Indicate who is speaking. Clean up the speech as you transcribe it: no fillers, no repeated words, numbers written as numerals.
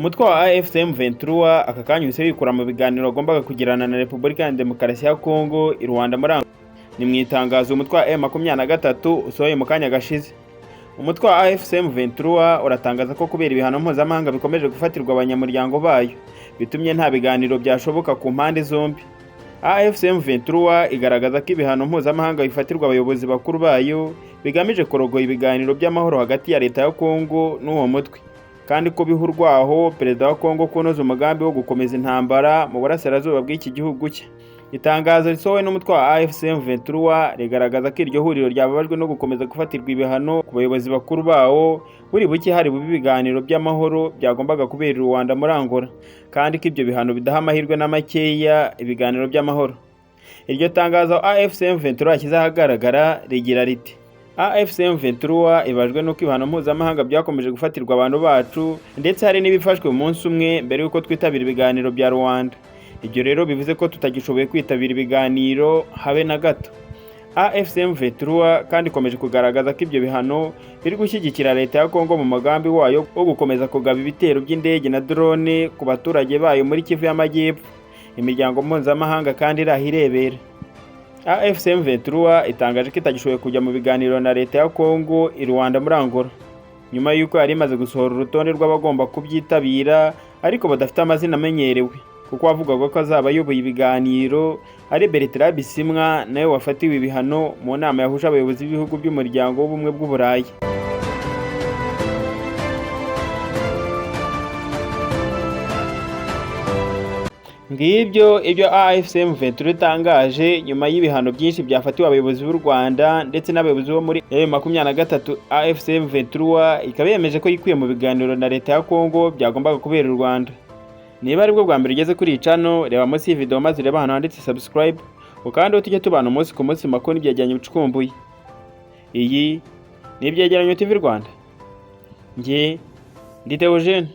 Speaker 1: Umutwe wa AFC M23 aka kanya uhise wikura mu biganiro wagombaga kugirana na Repubulika ya Demokarasi ya Kongo i Rwanda muri Angola. Ni mu itangazo umutwe wa M23 usohoye mu kanya gashize. Umutwe wa AFC M23 uratangaza ko kubera ibihano mpuzamahanga bikomeje gufatirwa abanyamuryango bayo, bitumye nta biganiro byashoboka ku mpande zombi. AFC M23 igaragaza ko ibihano mpuzamahanga bifatirwa abayobozi bakuru bayo bigamije kurogoya ibiganiro by'amahoro hagati ya leta ya Kongo n'uwo mutwe, kandi ko biha urwaho perezida wa Kongo kunoza umugambi wo gukomeza intambara mu burasirazuba bw'iki gihugu cye. Itangazo risohowe n'umutwe wa AFC M23 rigaragaza ko iryo huriro ryababajwe no gukomeza gufatirwa ibihano ku bayobozi bakuru bawo, buri buke hari bube ibiganiro by'amahoro byagombaga kubera i Rwanda muri Angola, kandi ko ibyo bihano bidaha amahirwe na makeya ibiganiro by'amahoro. Iryo tangazo AFC M23 yashyize ahagaragara rigira riti: AFC M23 ibajwe n'uko ibihano mpuzamahanga byakomeje gufatirwa abantu bacu, ndetse hari n'ibifashwe umunsi umwe mbere y'uko twitabira ibiganiro bya Rwanda. Ibyo rero bivuze ko tutagishoboye kwitabira ibiganiro habe na gato. AFC M23 kandi ikomeje kugaragaza ko ibyo bihano biri gushyigikira leta ya Kongo mu mugambi wayo wo gukomeza kugaba ibitero by'indege na drone ku baturage bayo muri Kivu y'Amajyepfo. Imiryango mpuzamahanga kandi iraha irebera. AFC M23 itangaje ko itagishoboye kujya mu biganiro na leta ya Kongo i Rwanda muri Angola, nyuma y'uko yari imaze gusohora urutonde rw'abagomba kubyitabira ariko badafite amazina amenyerewe, kuko wavugaga ko azaba ayoboye ibiganiro ari Bertrand Bisimwa, nawe wafatiwe ibihano mu nama yahuje abayobozi b'ibihugu by'umuryango w'ubumwe bw'Uburayi. Ngibyo ibyo AFC M23 itangaje nyuma y'ibihano byinshi byafatiwe abayobozi b'u Rwanda ndetse n'abayobozi bo muri M23. AFC M23 ikaba yemeje ko yikuye mu biganiro na leta ya Kongo byagombaga kubera u Rwanda. Niba aribwo bwa mbere ugeze kuri iyi channel, reba munsi y'iyi video maze urebe ahantu handitse subscribe, ukandi tujye tubana umunsi ku munsi makuru n'ibyegeranyo bicukumbuye. Iyi ni Ibyegeranyo TV Rwanda. Njye ndi Theogene.